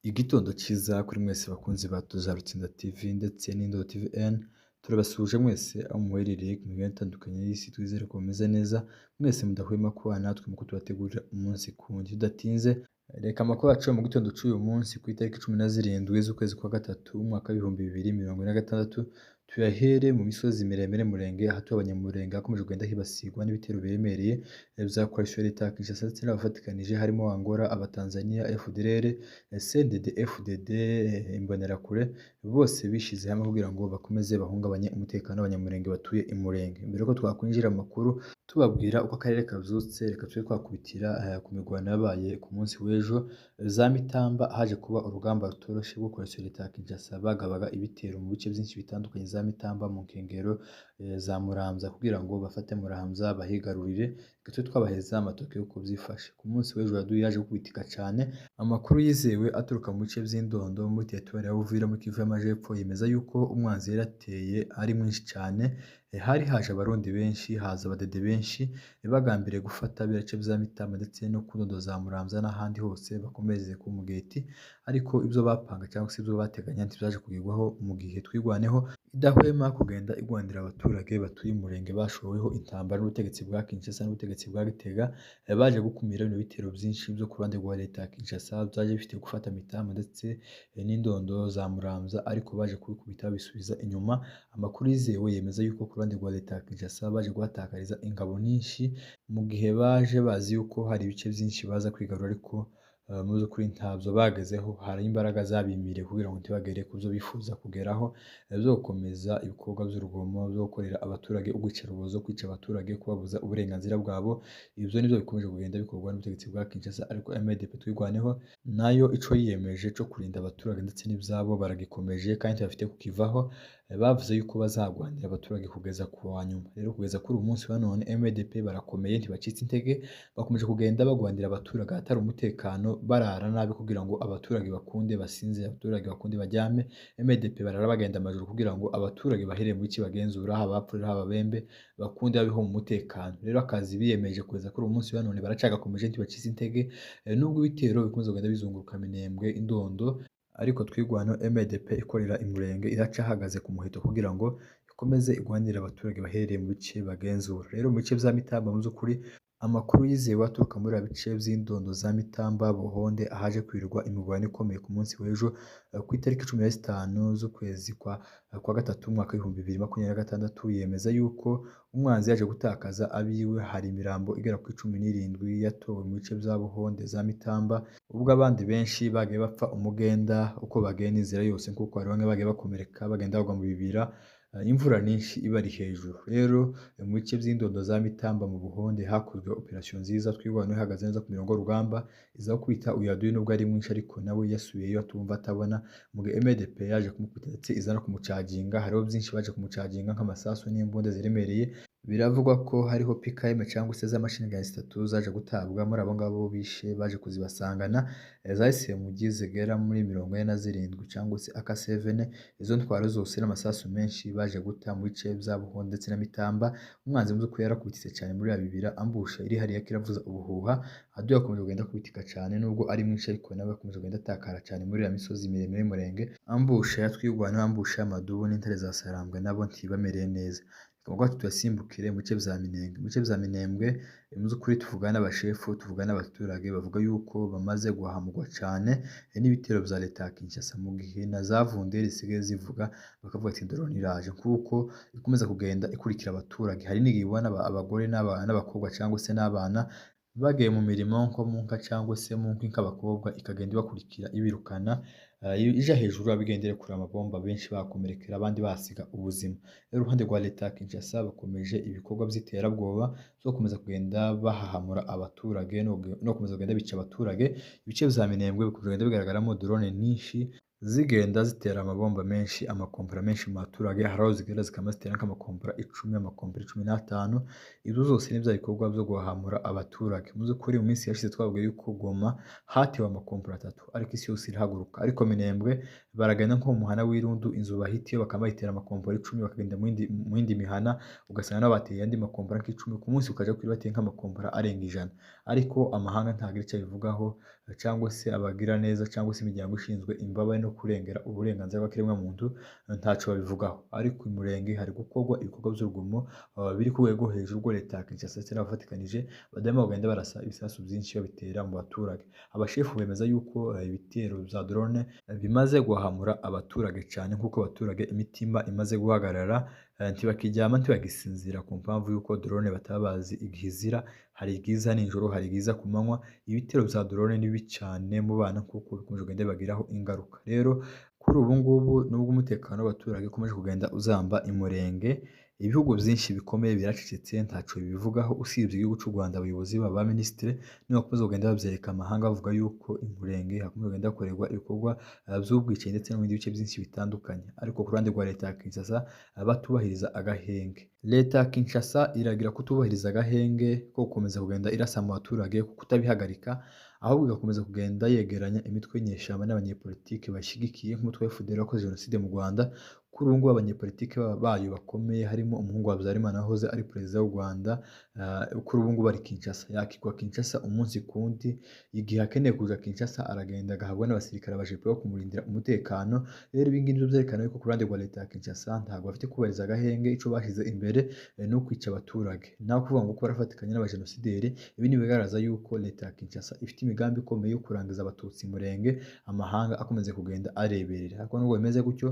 Igitondo cyiza kuri mwese bakunzi ba Tuzarutsinda TV ndetse n'Indoto TV N, turabasuhuje mwese aho muherereye ku migabane itandukanye y'isi, twizere ko mumeze neza, mwese mudahwema kubana natwe mu kutubategurira umunsi ku wundi. Tudatinze, reka amakuru yacu yo mu gitondo cy'uyu munsi ku itariki 17 z'ukwezi kwa gatatu umwaka w'2046, tuyahere mu misozi miremire Murenge, ahatuye Abanyamurenge hakomeje kugenda hibasirwa n'ibitero biremereye bya coalition ya leta ya Kinshasa ndetse n'abafatikanije harimo Angola, Abatanzania, FDLR, CNDD, FDD, Imbonerakure, bose bishyize hamwe kugira ngo bakomeze bahungabanye umutekano w'Abanyamurenge batuye i Murenge. Mbere yuko twakwinjira mu makuru tubabwira uko akarere kabyutse, reka tube twakubitira ku mirwano yabaye ku munsi w'ejo za Mitamba, haje kuba urugamba rutoroshye rwo coalition ya leta ya Kinshasa bagabaga ibitero mu bice byinshi bitandukanye za Mitamba mu nkengero za Muramvya kugira ngo bafate Muramvya bahigarurire. Reka tube twabaheza amatoke y'uko byifashe. Ku munsi w'ejo yaduye yaje gukubitika cyane. Amakuru yizewe aturuka mu bice by'Indondo muri teritwari ya Uvira muri Kivu y'Amajepfo yemeza yuko umwanzi yarateye ari mwinshi cyane. Hari haje Abarundi benshi, haza Abadede benshi bagambiriye gufata ibice bya Mitamba ndetse no ku Ndondo za Muramvya n'ahandi hose bakomeze ku Mugeti, ariko ibyo bapanga cyangwa se ibyo bateganya ntibyaje kugerwaho mu gihe Twirwaneho idahwema kugenda igwanira abaturage batuye Umurenge bashoweho intambara n'ubutegetsi bwa Kinshasa n'ubutegetsi bwa Gitega, baje gukumira bino bitero byinshi byo ku ruhande rwa leta ya Kinshasa byaje bifite gufata Mitamba ndetse n'Indondo za Muramvya, ariko baje kubikubita babisubiza inyuma. Amakuru yizewe yemeza yuko ku ruhande rwa leta ya Kinshasa baje kuhatakariza ingabo nyinshi, mu gihe baje bazi yuko hari ibice byinshi baza kwigarura, ariko mu by'ukuri ntabyo bagezeho. Hari imbaraga zabimiriye kugira ngo ntibagere ku byo bifuza kugeraho, byo gukomeza ibikorwa by'urugomo byo gukorera abaturage ubwicarubozo, kwica abaturage, kubabuza uburenganzira bwabo. Ibyo nibyo bikomeje kugenda bikorwa n'ubutegetsi bwa Kinshasa, ariko MDP Twirwaneho nayo ico yiyemeje cyo kurinda abaturage ndetse n'ibyabo baragikomeje kandi ntibafite kukivaho. Bavuze yuko bazagwanira abaturage kugeza ku wa nyuma. Rero kugeza kuri uyu munsi wa none MDP barakomeye, ntibacitse intege, bakomeje kugenda bagwanira abaturage ahatari umutekano, barara nabi kugira ngo abaturage bakunde basinzire, abaturage bakunde baryame. MDP barara bagenda amajoro kugira ngo abaturage baherere mu bice bagenzura, haba Abapfurere haba Ababembe, bakunde babeho mu mutekano. Rero akazi biyemeje kugeza kuri uyu munsi wa none baracagakomeje, ntibacitse intege, nubwo ibitero bikomeza kugenda bizunguruka Minembwe, Indondo, ariko Twirwaneho MDP ikorera i Murenge iracahagaze ku muheto kugira ngo ikomeze igwanire abaturage baherereye mu bice bagenzura. Rero mu bice bya Mitamba mu by'ukuri amakuru yizewe aturuka muri ibi bice by'Indondo za Mitamba, Buhonde, ahaje kwirirwa imirwano ikomeye ku munsi w'ejo ku itariki 15 z'ukwezi kwa gatatu umwaka w'2026, yemeza yuko umwanzi yaje gutakaza abiwe. Hari imirambo igera kuri 17 yatowe mu bice bya Buhonde za Mitamba, ubwo abandi benshi bagiye bapfa umugenda uko bagenda inzira yose, kuko hari bamwe bagiye bakomereka bagenda bagwa mu bibira, imvura nyinshi ibari hejuru. Rero mu bice by'Indondo za Mitamba mu Buhonde hakozwe operasiyo nziza, Twirwaneho ihagaze neza ku mirongo y'urugamba, iza kwita uyu yaduye nubwo ari mwinshi ariko nawe yasubiyeyo atumva atabona, mu gihe MDP yaje kumukubita ndetse iza no kumucaginga. Hariho byinshi baje kumucaginga nk'amasasu n'imbunda ziremereye. Biravugwa ko hariho PKM cyangwa se za machine gun zitatu zaje gutabwa muri abo ngabo bishe, baje kuzibasangana zahise mu zigera muri 47 cyangwa se AK7. Izo ntwaro zose n'amasasu menshi baje guta mu bice bya Buhonde ndetse na Mitamba. Umwanzi mu by'ukuri yarakubitse cyane muri ya bibira, ambusha iri hariya kiravuza ubuhuha. Aduye akomeje kugenda akubitika cyane nubwo ari mwinshi, ariko nawe akomeje kugenda atakara cyane muri ya misozi miremire y'Umurenge. Ambusha ya Twirwaneho, ambusha y'Amadubu n'intare za Sarambwe nabo ntibamereye neza. Reka tuyasimbukire mu bice bya Minembwe. Mu bice bya Minembwe mu by'ukuri tuvugana n'abashefu, tuvugana n'abaturage, bavuga yuko bamaze guhamugwa cyane n'ibitero bya leta ya Kinshasa, mu gihe na za vunderi zisigaye zivuga bakavuga ati drone iraje, kuko ikomeza kugenda ikurikira abaturage. Hari n'igihe ubona abagore n'abakobwa cyangwa se n'abana bagiye mu mirimo nko mu nka cyangwa se mu nkwi nk'abakobwa, ikagenda ibakurikira ibirukana ija hejuru abigendera kure amabomba, benshi bakomerekera abandi basiga ubuzima. Rero uruhande rwa leta ya Kinshasa bakomeje ibikorwa by'iterabwoba byo gukomeza kugenda bahahamura abaturage no gukomeza kugenda bica abaturage. Ibice bya Minembwe bikomeje kugenda bigaragaramo drone nyinshi zigenda zitera amabomba menshi, amakompera menshi mu baturage. Hari aho zigenda zikaba zitera nk'amakompera 10, amakompera 15. Ibyo zose ni bya bikorwa byo guhahamura abaturage. Mu by'ukuri mu minsi yashize twabwiye yuko Goma hatewe amakompera 3, ariko isi yose irahaguruka. Ariko Minembwe baragenda nko mu muhana w'Irundu, inzu bahitiye bakaba bayitera amakompera 10, bakagenda mu yindi mihana ugasanga nabo bateye andi makompera nk'10 ku munsi, ukaja kuri bateye nk'amakompera arenga 100, ariko amahanga ntagira icyo abivugaho. cyangwa se abagira neza cyangwa se imiryango ishinzwe imbabare no kurengera uburenganzira bw'ikiremwamuntu ntaco babivugaho. Ariko Imurenge hari gukorwa ibikorwa by'urugomo biri ku rwego hejuru, ubwo leta ya Kinshasa ndetse n'abafatikanije badahwema kugenda barasa ibisasu byinshi babitera mu baturage. Abashefu bemeza yuko ibitero bya drone bimaze guhahamura abaturage cyane, nk'uko abaturage imitima imaze guhagarara, ntibakiryama ntibagisinzira ku mpamvu y'uko drone bataba bazi igihe izira. Hari igiza nijoro, hari igiza ku manywa. Ibitero bya drone ni bibi cyane mu bana kuko bikomeje kugenda bibagiraho ingaruka. Rero kuri ubu ngubu nubwo umutekano w'abaturage ukomeje kugenda uzamba Imurenge, ibihugu byinshi bikomeye biracecetse ntaco bibivugaho, usibye igihugu cy'u Rwanda. Abayobozi baba minisitiri nibo bakomeza kugenda babyereka amahanga bavuga yuko Imurenge hakomeje kugenda hakorerwa ibikorwa by'ubwicanyi ndetse no mu bindi bice byinshi bitandukanye. Ariko ku ruhande rwa leta ya Kinshasa batubahiriza agahenge. Leta ya Kinshasa iragira kutubahiriza agahenge ko gukomeza kugenda irasa mu baturage, kutabihagarika, ahubwo igakomeza kugenda yegeranya imitwe y'inyeshyamba n'abanyepolitike bashyigikiye nk'umutwe wa FDL wakoze jenoside mu Rwanda. Kuri ubu ngubu abanyepolitike bayo bakomeye harimo umuhungu wa Habyarimana wahoze ari perezida w'u Rwanda, kuri ubu ngubu ari Kinshasa, yakigwa Kinshasa umunsi ku wundi. Igihe akeneye kuja Kinshasa aragenda agahabwa n'abasirikare abajepe bo kumurindira umutekano. Rero ibi ngibi nivyo vyerekana yuko ku ruhande rwa leta ya Kinshasa ntabwo bafite kubahiriza agahenge, ico bashize imbere ni ukwica abaturage, naho kuvuga ngo ko barafatikanya n'abajenosideri. Ibi ni ibigaragaza yuko leta ya Kinshasa ifite imigambi ikomeye yo kurangiza abatutsi Murenge, amahanga akomeza kugenda areberera. Ariko nubwo bimeze gutyo,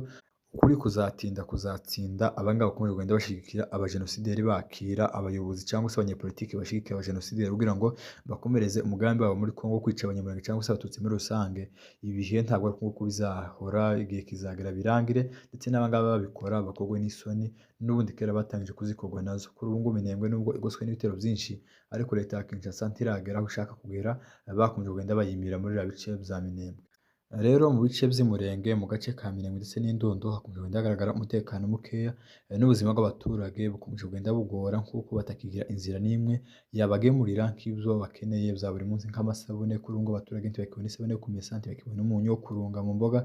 ukuri kuzatinda kuzatsinda. Abangaba bakomeje kugenda bashigikira abajenosideri, bakira abayobozi cyangwa se abanyepolitiki bashigikira abajenosideri kugira ngo bakomereze umugambi wabo muri Kongo kwica abanyamurenge cyangwa se abatutsi muri rusange. Ibihe ntabwo ari uko bizahora, igihe kizagera birangire, ndetse n'abangaba babikora bakorwe n'isoni n'ubundi kera batangije kuzikorwa nazo. Kuri ubu ngubu Minembwe nubwo igoswe n'ibitero byinshi, ariko leta ya Kinshasa ntiragera aho ishaka kugera, bakomeje kugenda bayimira muri biriya bice bya Minembwe. Rero mu bice by'Imurenge, mu gace ka Minembwe ndetse n'Indondo hakomeje kugenda hagaragara umutekano mukeya, n'ubuzima bw'abaturage bukomeje kugenda bugora, kuko batakigira inzira n'imwe yabagemurira nk'ibyo bakeneye bya buri munsi nk'amasabune. Kuri ubu ngubu abaturage ntibakibona isabune yo kumesa, ntibakibona umunyu wo kurunga mu mboga.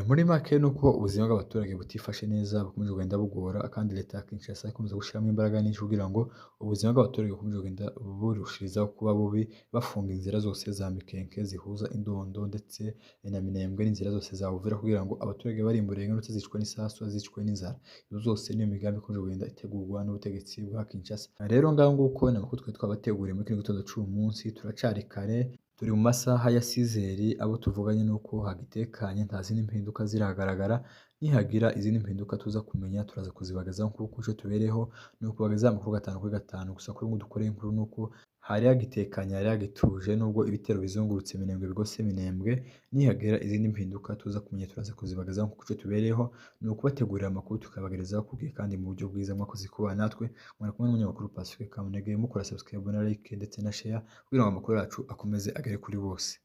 Muri make ni uko ubuzima bw'abaturage butifashe neza, bukomeje kugenda bugora, kandi leta ya Kinshasa ikomeza gushyiramo imbaraga nyinshi kugira ngo ubuzima bw'abaturage bukomeze kugenda burushirizaho kuba bubi, bafunga inzira zose za Mikenke zihuza Indondo ndetse na Minembwe n'inzira zose za Uvira, kugira ngo abaturage bari Imurenge batazicwa n'isasu, bazicwe n'inzara. Ibyo byose niyo migambi ikomeje kugenda itegurwa n'ubutegetsi bwa Kinshasa. Rero ngaho nguko ni amakuru twari twabateguriye muri kino gitondo cy'uyu munsi. Turacari kare, turi mu masaha ya 6h, abo tuvuganye nuko hagitekanye, nta zindi mpinduka ziragaragara. Nihagira izindi mpinduka tuza kumenya turaza kuzibagazaho, kuko icyo tubereho ni ukubagezaho amakuru 5 kuri 5. Gusa kuri ubu dukoreye inkuru nuko hari hagitekanye, hari hagituje, nubwo ibitero bizungurutse Minembwe bigose Minembwe. Nihagira izindi mpinduka tuza kumenya turaza kuzibagazaho, kuko icyo tubereyeho ni ukubategurira amakuru tukabagerezaho ku gihe kandi mu buryo bwiza. Mwakoze kubana natwe, mwari kumwe n'umunyamakuru Pacifique Kamunege. Mukora subscribe na like ndetse na share kugira ngo amakuru yacu akomeze agere kuri bose.